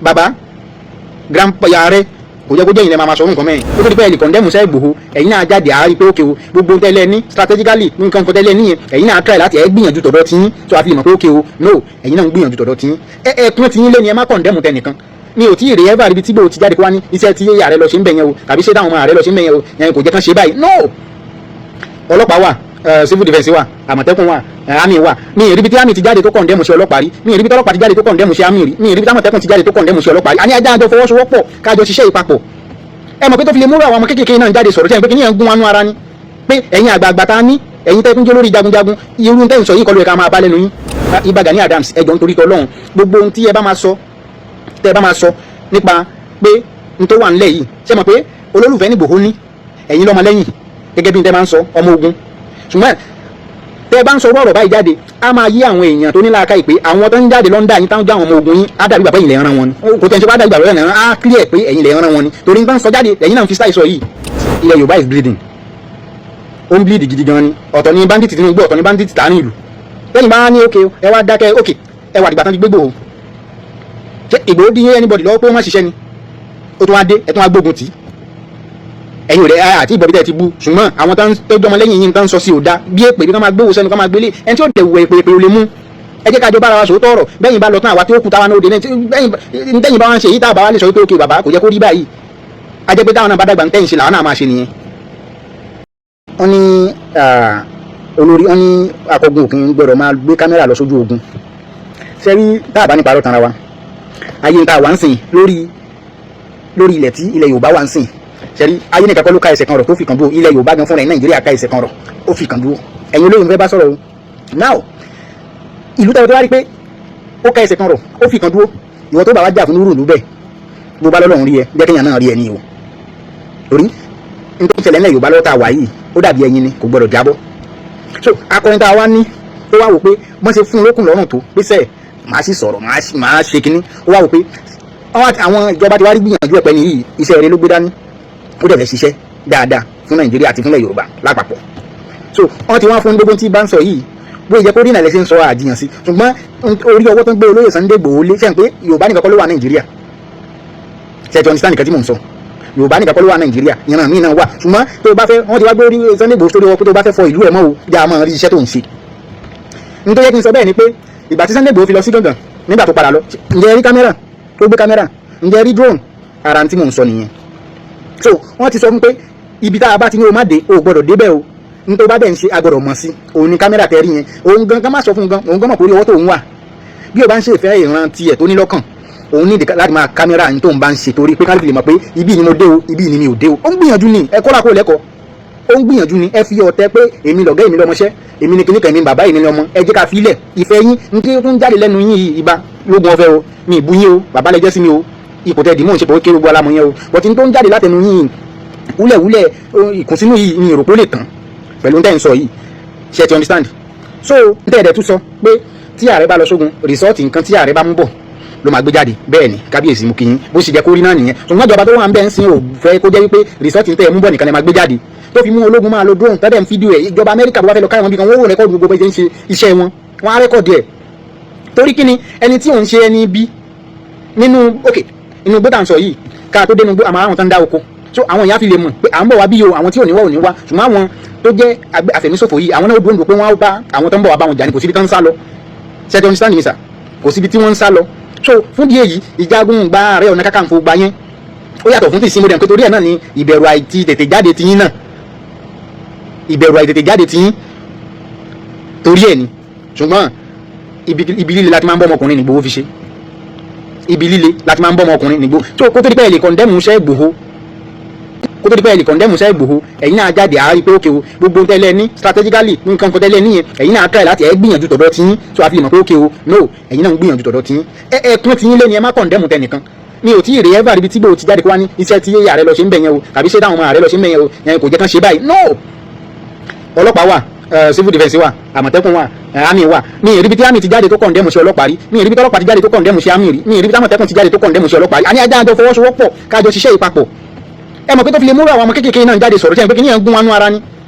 Bàbá grandpa rẹ, kò jẹ́ kó jẹ́ ìyẹn máa sọ nǹkan mẹ́rin ó tó di pé ẹ lè condemn iṣẹ́ Ìgbòho. Ẹ̀yin náà jáde, àárí pé okay o, gbogbo tẹ́lẹ̀ ní strategically, nǹkan kan tẹ́lẹ̀ níyẹn, ẹ̀yin náà try láti ẹ̀ gbìyànjú tọ̀dọ̀ tí tó a fi mọ̀ pé okay o, no, ẹ̀yin náà ń gbìyànjú tọ̀dọ̀ tí ẹ ẹ kún tí yín lé ní. Ẹ má condemn tẹnìkan. Mi ò tí ì rí ẹ ríbi tí Ìgbòho ti jáde kó wá ní iṣẹ́ tí ààrẹ lọ ṣe ń bẹ̀ yẹn o, tàbí ṣé táwọn ọmọ ààrẹ lọ ṣe ń bẹ̀ yẹn o, yẹn kò jẹ́ kán ṣe báyìí. No, ọlọ́pàá wà, civil defence wà, Àmọ̀tẹ́kùn wà, army wà. Mi ì ríbi tí army ti jáde tó condemn sí ọlọ́pàá rí. Mi ì ríbi tí ọlọ́pàá ti jáde tó condemn sí army rí. Mi ì ríbi tí Àmọ̀tẹ́kùn ti jáde tó condemn sí ọlọ́pàá rí. Àní ajá àjọ fọwọ́sowọ́pọ̀, kájọ ṣiṣẹ́ ìpapọ̀. Ẹ mọ̀ pé tó fi lè múrò àwọn ọmọ kéékèèké náà jáde sọ̀rọ̀ tí pé kí ní ẹ̀ ń gún wánú ara ni pé ẹ̀yin àgbààgbà ta ní, ẹ̀yin tẹ́ tún jẹ́ lórí jagunjagun, irú tẹ́ ń sọ yìí kọ́ ló yẹ ká máa bá lẹ́nu yín. Ìbà Gani Adams, ẹ jọ̀ọ́, nítorí tỌlọ́run, gbogbo ohun tí ẹ bá máa sọ, tẹ́ ẹ bá máa sọ nípa pé n tó wà ńlẹ̀ yìí, ṣé mọ̀ pé olólùfẹ́ ní Ìgbòho ní ẹ̀yin lọ́mọ lẹ́yìn, gẹ́gẹ́ bí n tẹ́ máa ń sọ ọmọ ogun. Ṣùgbọ́n tẹ́ ẹ bá ń sọ ọ̀rọ̀ báyìí jáde, á máa yí àwọn èèyàn tó ní làákàyè pé àwọn tó ń jáde lọ́ndà yín, táwọn jẹ́ àwọn ọmọ ogun yín, á dàbí bàbá ẹ̀yin lè rán wọn ni. Kò tẹ̀ ń ṣe pé á dàbí bàbá ẹ̀yin lè rán, á clear pé ẹ̀yin lè rán wọn ni, torí bá ń sọ jáde, ẹ̀yin náà ń fi style sọ yìí. Ilẹ̀ Yorùbá is bleeding, ó ń bleed gidi gan ni. Ọ̀tọ̀ ni bandit Tinubu, ọ̀tọ̀ ni bandit tà ní ìlú. Lẹ́yìn bá ní okay, ẹ wá dákẹ́, okay, ẹ wà dìgbà tán ti gbégbó. Ṣé Ìgbòho dín anybody lọ́wọ́ pé ó má ṣiṣẹ́ ni? Ó tún wá dé, ẹ tún wá gbógun tì í. Ẹ̀yin rẹ̀ àti ìbọ̀bí tẹ̀ ti bú, ṣùgbọ́n àwọn tó ń tọ́jú ọmọ lẹ́yìn yín tó ń sọ sí òda bí èpè, bí wọ́n máa gbówó sẹ́nu, kọ́ máa gbélé ẹni tí ó dẹ̀ wẹ̀, èpè èpè ò lè mú. Ẹ jẹ́ ká jọ bára wa sòótọ́ ọ̀rọ̀. Bẹ́yìn bá lọ tán, àwa tí ó kú táwa náà ó dé. Ntẹ́yìn bá wá ń ṣe èyí tá a bá wá lè sọ wípé okay bàbá, kò jẹ́ kó rí báyìí, a jẹ́ pé táwọn náà bá dàgbà, ntẹ́yìn ṣe làwọn náà máa ṣe nìyẹn. Wọ́n ní olórí, wọ́n ní akọgun òkun gbọ́dọ̀ máa gbé kámẹ́rà lọ sójú ogun. Sẹ́rí tá a bá ní parọ́ tanra wa, ayé nǹkan wà ń sìn lórí ilẹ̀ tí ilẹ̀ Yorùbá wà ń sìn. Sẹ́rí ayé nìkan kọ́ ló ká ẹsẹ̀ kan rọ̀ tó fi kàn dúró. Ilẹ̀ Yorùbá gan fúnra ẹ̀, Nàìjíríà ká ẹsẹ̀ kan rọ̀, ó fi kàn dúró. Ẹ̀yin olóyìn fẹ́ bá sọ̀rọ̀ o. Now, ìlú tẹ́wọ́ tó wá rí pé ó ká ẹsẹ̀ kan rọ̀, ó fi kàn dúró, ìwọ tó bá wá jà fún irú ìlú bẹ́ẹ̀, bó bá lọ́lọ́run rí ẹ, jẹ́ kéèyàn náà rí ẹ ní o. Torí nítorí ṣẹlẹ̀ ńlẹ̀ Yorùbá lọ́wọ́ tá a wà yìí, ó dàbí ẹyin ni, kò gbọdọ̀ jábọ́. So akọrin tá a wá ní ó wá wò pé wọ́n ṣe fún un lókun lọ́rùn tó pé sẹ́ẹ̀ màá sì sọ̀rọ̀, màá ṣe kínní. Ó wá wò pé àwọn ìjọba ti wá rí gbìyànjú ẹ̀pẹ́ ní yìí, iṣẹ́ rere ló gbé dání, ó dẹ̀ fẹ́ ṣiṣẹ́ dáadáa fún Nàìjíríà àti fúnlẹ̀ Yorùbá lápapọ̀. So wọ́n ti wá fún gbogbo tí bá ń sọ yìí, bóyá jẹ́ kó rí nàlẹ́ sí ń sọ àjiyàn sí. Ṣùgbọ́n orí ọwọ́ tó ń gbé olóyè Sunday Igboho lé sẹ́yìn pé Yorùbá nìkan kọ́ ló wà Nàìjíríà. Ṣe ti understand nǹkan tí mò ń sọ? Yorùbá nìkan kọ́ ló wà Nàìjíríà, ìran míì náà wà. Ṣùgbọ́n tó o bá fẹ́, wọ́n ti wá gbé orí Sunday Igboho sórí ọwọ́ pé tó o bá fẹ́ fọ ìlú ẹ̀ mọ́ o, já a máa rí iṣẹ́ tó ń ṣe. Nítorí yẹ kí n sọ bẹ́ẹ̀ ni pé ìgbà tí Sunday Igboho fi lọ sí Gàngàn, nígbà tó padà lọ, ǹjẹ́ rí kámẹ́rà tó gbé kámẹ́rà? Ǹjẹ́ rí drone? Ara tí mò ń sọ nìyẹn. So wọ́n ti sọ fún pé ibi tá a bá ti ní o má dé, o gbọ́dọ̀ débẹ̀ o. Nítorí bá dẹ̀ ń ṣe, agbọ́dọ̀ mọ̀ sí òun ni kámẹ́rà tẹ́ rí yẹn. Òun gan ká má sọ fún gan, òun gan mọ̀ pé orí ọwọ́ tó ń wà, bí o bá ń ṣe ìfẹ́ ìran tiẹ̀ tó ní lọ́kàn, òun ní láti máa kámẹ́rà ní tó ń bá ń ṣe, torí pé káfíńtì lè mọ̀ pé ibi ni mo dé o, ibi ni mi ò dé o. Ó ń gbìyànjú ni, ẹ kọ́ra kó lẹ́kọ̀ọ́, ó ń gbìyànjú ni. Ẹ fi ọ̀tẹ̀ pé èmi lọ̀gá, èmi lọmọṣẹ́, èmi ni kìnnìkan, èmi bàbá, èmi ni ọmọ, ẹ jẹ́ ká fi ilẹ̀ ìfẹ́ yín ní kí ó tún jáde lẹ́nu yín yìí. Ibà lógun ọ̀fẹ́ o, mi ì bú yín o, bàbá lẹ jẹ́ sí mi o, ipò tẹ́ dìímọ̀ ń ṣe pé ó kéré, gbogbo alámọ̀ yẹn o. Bọ̀tí tó ń jáde látẹnu yín wúlẹ̀wúlẹ̀ ìkùnsínú yìí ni èrò pé ó lè tán pẹ̀lú tẹ́ ń sọ yìí. Ṣe ti understand? So n tẹ́ ẹ̀dẹ̀ tún sọ pé tí ààrẹ bá lọ sógun, result nǹkan tí ààrẹ bá mú bọ̀ ló máa gbé jáde. Bẹ́ẹ̀ ni, kábíyèsí, mú kí yín, bó ṣe jẹ́ kó rí náà nìyẹn. Ṣùgbọ́n ìjọba tó wà ń bẹ́ ń sin ò fẹ́ kó jẹ́ wípé result tẹ́ ẹ mú bọ̀ nìkan lè máa gbé jáde, tó fi mú ológun máa lo drone tẹ́lẹ̀ ń fídíò ẹ̀. Ìjọba Amẹ́ríkà, bó bá fẹ́ lọ káyọ̀ bí kan, wọ́n wò record gbogbo bó ṣe ń ṣe iṣẹ́ wọn, wọ́n á record ẹ̀. Torí kíni? Ẹni tí òun ṣe ẹni bí nínú ok inú gbọ́dọ̀ à ń sọ yìí, ká tó dénú gbó, àmọ́ àwọn tó ń dá oko, so àwọn èèyàn fi lè mọ̀ pé à ń bọ̀ wá bí o. Àwọn tí ò ní wá ò ní wá, ṣùgbọ́n àwọn tó jẹ́ àfẹ̀míṣòfò yìí, àwọn náà dúró pé wọ́n á bá àwọn tó ń bọ̀ wá bá wọn jà ní. Kò síbi tó ń sá lọ. Ṣe ti understand mi sà? Kò síbi tí wọ́n ń sá lọ. So fún díẹ̀ yìí, ìjagun gba Ààrẹ Ọ̀nà Kakanfò gba yẹn, ó yàtọ̀ fún tìsín. Mo dẹ̀ pé torí ẹ̀ náà ni ìbẹ̀rù àìtí tètè jáde tiyín náà, ìbẹ̀rù àìtètè jáde tiyín, torí ẹ̀ ni. Ṣùgbọ́n ibi líle láti máa ń bọ́ ọmọkùnrin ní Ìgbòho fi ṣe, ibi líle láti máa ń bọ́ ọmọkùnrin ní Ìgbòho. Tó kó tó di pé ẹ lè condemn iṣẹ́ Ìgbòho, kó tó di pé ẹ lè condemn iṣẹ́ Ìgbòho, ẹ̀yin náà jáde, àárí pé okay o, gbogbo tẹ́lẹ̀ ní strategically, nǹkan kan tẹ́lẹ̀ níyẹn, ẹ̀yin náà try láti ẹ̀ gbìyànjú tọ̀dọ̀ tiyín tó a fi mọ̀ pé okay o, no, ẹ̀yin náà ń gbìyànjú tọ̀dọ̀ tiyín. Ẹ ẹ kún tiyín lé ní, ẹ má condemn tẹnìkan. Mi ò tí ì rí ẹ ríbi tí Ìgbòho ti jáde kó wá ní iṣẹ́ tí ààrẹ lọ ṣe ń bẹ̀ yẹn o, tàbí ṣé táwọn ọmọ ààrẹ lọ ṣe ń bẹ̀ yẹn o, yẹn kò jẹ́ kán ṣe báyìí. No, ọlọ́pàá wà, civil defence wà, Àmọ̀tẹ́kùn wà, army wà. Mi ì ríbi tí army ti jáde tó condemn sí ọlọ́pàá rí. Mi ì ríbi tí ọlọ́pàá ti jáde tó condemn sí army rí. Mi ì ríbi tí Àmọ̀tẹ́kùn ti jáde tó condemn sí ọlọ́pàá rí. Àní ajá àjọ fọwọ́sowọ́pọ̀, kájọ ṣiṣẹ́ ìpapọ̀. Ẹ mọ̀ pé tó fi lè múrò àwọn ọmọ kéékèèké náà jáde sọ̀rọ̀ sẹ́yìn pé kí ní ẹ̀ ń gún wánú ara ni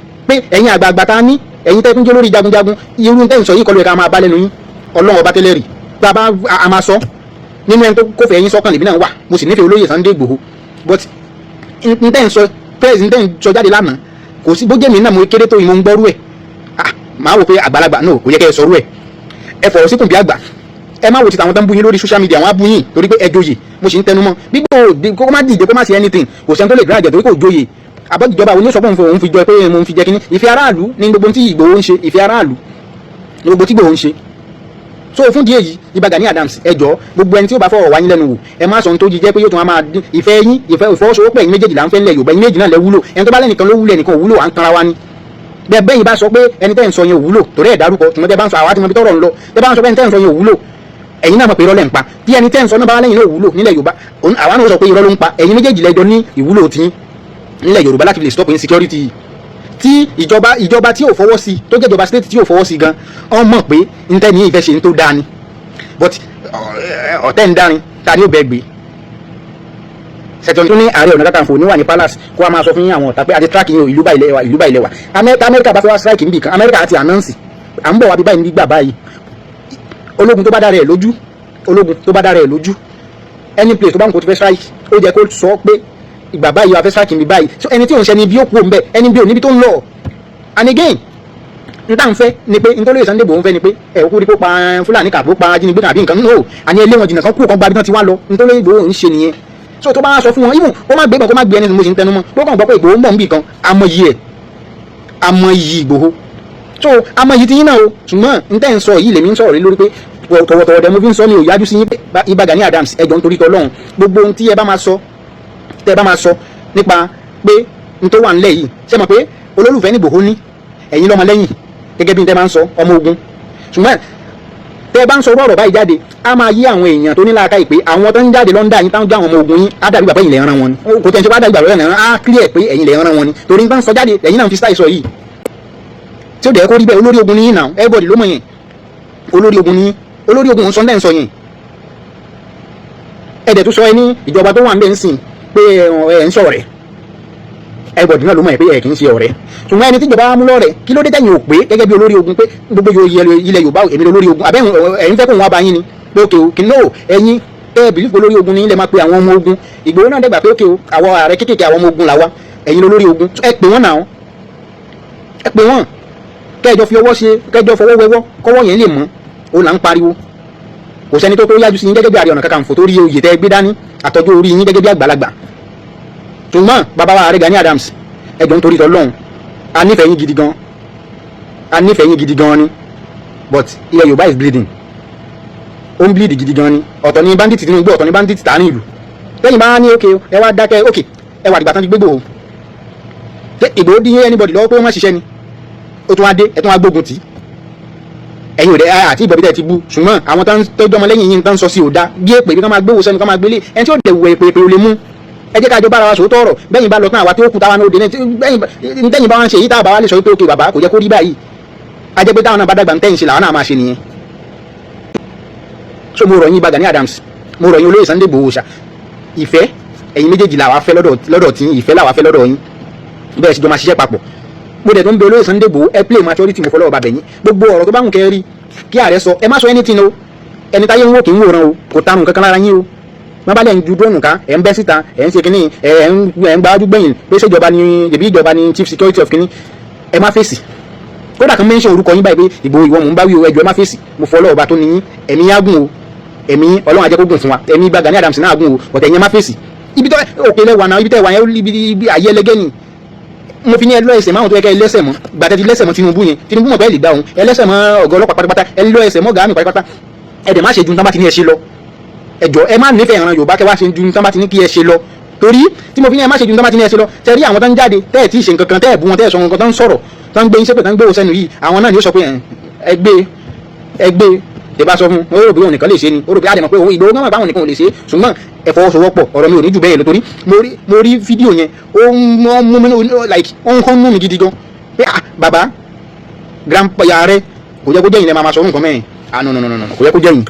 pé ẹ̀yin àgbààgbà ta ní, ẹ̀yin tẹ́ tún jẹ́ lórí jagunjagun, irú tẹ́ ń sọ yìí kọ́ ló yẹ ká máa bá lẹ́nu yín. Ọlọ́run ọba tẹ́lẹ̀ rí tá a bá a máa sọ. Nínú ẹni tó kófẹ̀ẹ́ yín sọ́kàn lèmi náà wà. Mo sì nífẹ̀ẹ́ olóyè Sunday Igboho, but n tẹ́ ń sọ press, n tẹ́ ń sọ jáde lánàá, kò sí bójẹ́ mi náà mo kéré tó ìmọ̀ ń gbọ́rú ẹ̀. Ah, màá wò pé àgbàlagbà náà kò yẹ kẹ́ ẹ sọrú ẹ̀. Ẹ fọ̀rọ̀ síkùn bí àgbà. Ẹ má wo ti tàwọn tó ń bú yín lórí social media. Wọn á bú yín torí pé ẹ joyè. Mo sì ń tẹnu mọ́ gbígbó, kó má dìde, kó má ṣe anything, kò sẹ́ni tó lè drag ẹ̀ torí kò joyè. Àbọ̀jọba wo ni ó sọ pé òun fi jọ pé mo fi jẹ kínní? Ìfẹ́ aráàlú ní gbogbo tí Ìgbòho ń ṣe. Ìfẹ́ aráàlú ní gbogbo tí Ìgbòho ń ṣe. So fún díẹ̀ yìí, Ìbà Gani Adams, ẹ jọ̀ọ́, gbogbo ẹni tí ó bá fọwọ́ wáyín lẹ́nu wò, ẹ má sọ ohun tó jí jẹ́ pé yóò tún wá máa dín ìfẹ́ yín. Ìfẹ́ ìfọwọ́sowọ́pọ̀ ẹ̀yin méjèèjì là ń fẹ́ ńlẹ̀ Yorùbá. Ẹ̀yin méjì náà lẹ wúlò. Ẹni tó bá lẹ́nìkan ló wúlò, ẹnìkan ò wúlò, à ń tanra wa ni. Bẹ́ẹ̀ bẹ́yìn bá sọ pé ẹni tẹ́ ń sọ yẹn ò wúlò, torí ẹ̀ dárúkọ, ṣùgbọ́n tẹ́ bá ń sọ, àwa tí mo fi tọrọ ń lọ, tẹ́ bá ń sọ pé ẹni tẹ́ ń sọ yẹn ò wúlò, ẹ̀yin náà mọ̀ pé irọ́ lẹ̀ ń pa. Tí ẹni tẹ́ ń sọ náà bá lẹ́yìn náà ò wúlò nílẹ̀ Yorùbá, àwa náà sọ pé irọ́ ló ń pa. Ẹ̀yin méjèèjì lẹ́jọ́ ní ìwúlò tí nílẹ̀ Yorùbá láti fi lè stop insecurity tí ìjọba tí ò fọwọ́ sí, tó jẹ́ ìjọba state tí ò fọwọ́ sí gan, wọ́n mọ̀ pé ntẹ́ni ìfẹ́ ṣe ń tó dáa ni. But ọ̀tẹ̀ ń dárin, ta ni ó bẹ́ẹ̀ gbé ṣètò tó ní Ààrẹ Ọ̀nà Kakanfò ní wà ní palace, kó a máa sọ fún yín àwọn ọ̀tá pé àti track yín o, ìlú báyìí lẹ́wà, ìlú báyìí lẹ́wà. Amẹ́ríkà bá fẹ́ wá strike níbì kan, Amẹ́ríkà àti announce à ń bọ̀ wá bí báyìí nígbà báyìí. Ológun tó bá dára ẹ̀ lójú, ológun tó bá dára ẹ̀ lójú, any place tó bá ń kó tó fẹ́ strike, ó jẹ́ kó sọ pé ìgbà báyìí wà fẹ́ strike níbi báyìí. So ẹni tí òun ṣe ni bí ó kú òun bẹ́ẹ̀, ẹni bí ò níbi tó ń lọ. And again, n tá n fẹ́ ni pé n tó lóye Sunday Igboho ń fẹ́ ni pé ẹ kú rí kó pa Fúlàní kàbó pa ajínigbé tàbí nǹkan no, àní ẹ lé wọn jìnnà kan kú kan gba ibi tán ti wá lọ. N tó lóye Igboho ń ṣe nìyẹn. So tó bá sọ fún wọn, even kó má gbé ìbọn, kó má gbé ẹni, mo sì ń tẹnu mọ́, kó kàn gbọ́ pé Ìgbòho ń bọ̀ níbì kan, amọ̀yì ẹ̀, amọ̀yì Ìgbòho. So amọ̀yì ti yín náà o. Ṣùgbọ́n n tẹ́ ń sọ yìí, lèmi ń sọ̀rọ̀ lórí pé tọ̀wọ̀tọ̀wọ̀ dẹ̀ mo fi ń sọ, mi ò yájú sí yín. Ìbà Gani Adams, ẹ jọ̀ọ́, nítorí tỌlọ́run, gbogbo ohun tí ẹ bá máa sọ, tẹ́ ẹ bá máa sọ nípa pé n tó wà ńlẹ̀ yìí, ṣé mọ̀ pé olólùfẹ́ ní Ìgbòho ní ẹ̀yin lọ́mọ lẹ́yìn, gẹ́gẹ́ bí n tẹ́ máa ń sọ ọmọ ogun. Ṣùgbọ́n tẹ́ ẹ bá ń sọ ọ̀rọ̀ báyìí jáde, á máa yí àwọn èèyàn tó ní làákàyè pé àwọn tó ń jáde lọ́ndà yín, táwọn jẹ́ àwọn ọmọ ogun yín, á dàbí bàbá ẹ̀yin lè rán wọn ni. Kò tẹ̀ ń ṣe wá dàbí bàbá ẹ̀yin lè rán, á clear pé ẹ̀yin lè rán wọn ni, torí bá ń sọ jáde, ẹ̀yin náà fi style sọ yìí tí ó dẹ̀ kó rí bẹ́ẹ̀. Olórí ogun ní yín náà, everybody ló mọ̀ yẹn. Olórí ogun ní olórí ogun ń sọ ndẹ́ ń sọ yẹn. Ẹ̀dẹ̀ tó sọ ẹ ní ìjọba tó wà ń bẹ̀ ń sìn pé ẹ̀ ń sọ̀rọ̀ rẹ̀, everybody náà ló mọ̀ ẹ́ pé ẹ̀ kì í ṣe ọ̀rẹ́. Ṣùgbọ́n ẹni tíjọba mú lọ́rẹ̀, kí ló dé tẹ̀yìn ò pé gẹ́gẹ́ bí olórí ogun pé gbogbo ilẹ̀ Yorùbá, èmi lolórí ogun, àbẹ́ ẹ̀yin fẹ́ kó wọn bá yín ni pé òkè o, kì í no, ẹ̀yin ẹ believe olórí ogun ní ilẹ̀ máa pe àwọn ọmọ ogun. Ìgbòho náà dẹ́gbà pé òkè o, àwọn ààrẹ kéékèèké, àwọn ọmọ ogun làwa, ẹ̀yin lolórí ogun. Ẹ pè wọ́n náà, ẹ pè wọ́n, kẹjọ fi ọwọ́ ṣe, kẹjọ fọwọ́ wẹwọ́, kọ́wọ́ yẹn lè mọ́. Òun là ń pariwo. Kò sẹ́ni tó tó yájú sí yín gẹ́gẹ́ bí Ààrẹ Ọ̀nà Kakanfò, tó rí oyè tẹ́ gbé dání, àtọ́jú orí yín gẹ́gẹ́ bí àgbàlagbà. Ṣùgbọ́n bàbá wa Ààrẹ Gani Adams, ẹ jọ̀ọ́, nítorí tỌlọ́run, a nífẹ̀ẹ́ yín gidi gan, a nífẹ̀ẹ́ yín gidi gan ni, but ilẹ̀ Yorùbá is bleeding, ó ń bleed gidi gan ni. Ọ̀tọ̀ ni bandit Tinubu, ọ̀tọ̀ ni bandit tààrin ìlú. Lẹ́yìn bá ní ok, ẹ wá dákẹ́, ok, ẹ wà dìgbà tán ti gbégbó o. Ìgbòho dín anybody lọ́wọ́ pé wọ́n má ṣiṣẹ́ ni? Ó tún wá dé, ẹ tún wá gbógun tì í. Ẹ̀yin ò dẹ àti ìbọ̀bí tẹ̀ ti bú, ṣùgbọ́n àwọn tó ń tọ́jú ọmọ lẹ́yìn yín tó ń sọ sí ò dá bí èpè, bí kán máa gbówó sẹ́nu, kán máa gbélé ẹni tí ó dẹ̀ wù èpè, èpè ò lè mú. Ẹ jẹ́ ká jọ bára wa sòótọ́ ọ̀rọ̀. Bẹ́yìn bá lọ tán, àwa tí ó kú táwa náà ó dé ní tẹ́yìn bá wá ń ṣe èyí tá a bá wá lè sọ wípé ókè bàbá, kò jẹ́ kó rí báyìí, a jẹ́ pé táwọn náà bá dàgbà, tẹ́yìn ṣe làwọn náà máa ṣe nìyẹn. So mo rọ̀ yín, Ìbà Gani Adams, mo rọ̀ yín, olóyè Sunday Igboho ṣá, ìfẹ́ ẹ̀yin méjèèjì làwa fẹ́ lọ́dọ̀ tí ìfẹ́ làwa fẹ́ lọ́dọ̀ yín, bẹ́ẹ̀ sì jọ máa ṣiṣẹ́ papọ̀. Mo dẹ̀ tó ń bẹ olóyè Sunday Igboho, ẹ play maturity. Mo fọlọ́wọ́ bàbẹ̀ yín, gbogbo ọ̀rọ̀ tó bá wùn kẹ́ rí kí ààrẹ sọ, ẹ má sọ anything o. Ẹni táyé ń wò kì í wòran o, kò tarun kankan lára yín o. Wọ́n bá lẹ̀ ń ju drone ká, ẹ̀ ń bẹ́ síta, ẹ̀ ń ṣe kínní, ẹ̀ ń gbájú gbẹ̀yìn pé ṣèjọba ni, ẹ̀bí ìjọba ni chief security of kínní. Ẹ má fèsì. Kódà kan mention orúkọ yín báyìí pé Ìgbòho, ìwọ mò ń bá wí o, ẹjọ́, ẹ má fèsì. Mo fọlọ́ ọba tó ní yín, ẹ̀mí yá gùn o, ẹ̀mí Ọlọ́run ajẹ́ kó gùn fún wa, ẹ̀mí Ìbà Gani Adams náà gùn o, ọ̀tẹ̀ yẹn má fèsì. Ibi tó òkè lẹ́wà náà, ibi tẹ́ wà yẹn, ibi ayé ẹlẹgẹ́ ni. Mo fi ní ẹ lọ ẹsẹ̀ máwọn tó yẹ kẹ́ ẹ lẹ́sẹ̀ mọ́. Gbàtẹ́ ti lẹ́sẹ̀ mọ́ Tinubu yẹn, Tinubu mọ̀ bẹ́ẹ̀ lè gbà òun, ẹ lẹ́sẹ̀ mọ́ ọ̀gá ọlọ́pàá pátápátá, ẹ lọ ẹsẹ̀ mọ́ gàmì pátápátá. Ẹ dẹ̀ má ṣe ju tán bá ti ní ẹ ṣe lọ. Ẹ jọ̀ọ́, ẹ má nífẹ̀ẹ́ ìran Yorùbá kẹ́ wá ṣe ju tán bá ti ní kí ẹ ṣe lọ, torí tí mo fi ní ẹ má ṣe ju tán bá ti ní ẹ ṣe lọ, tẹ rí àwọn tó ń jáde, tẹ́ ẹ̀ tí ì ṣe nǹkan kan, tẹ́ ẹ̀ bú wọn, tẹ́ ẹ̀ sọ nǹkan, tó ń sọ̀rọ̀, tó ń gbé yín ṣépè, tó ń gbé sẹ́nu yìí, àwọn náà ni ó sọ pé ẹ gbé, ẹ gbé. Tẹ bá sọ fún ó rò pé òun nìkan lè ṣe ni, ó rò pé àdèmọ̀ pé òun Ìgbòho náà báwọn nìkan ò lè ṣe. Ṣùgbọ́n ẹ fọwọ́sowọ́pọ̀. Ọ̀rọ̀ mi ò ní jù bẹ́ẹ̀ lọ, torí mo rí fídíò yẹn, ó ń mú mi like, ó ń kọ́ mú mi gidi gan pé ah, bàbá grandpa rẹ, kò yẹ kó jẹ́ yín lẹ́ máa sọ nǹkan mẹ́rin. Ah, no, no, no, no, kò yẹ kó jẹ́ yín.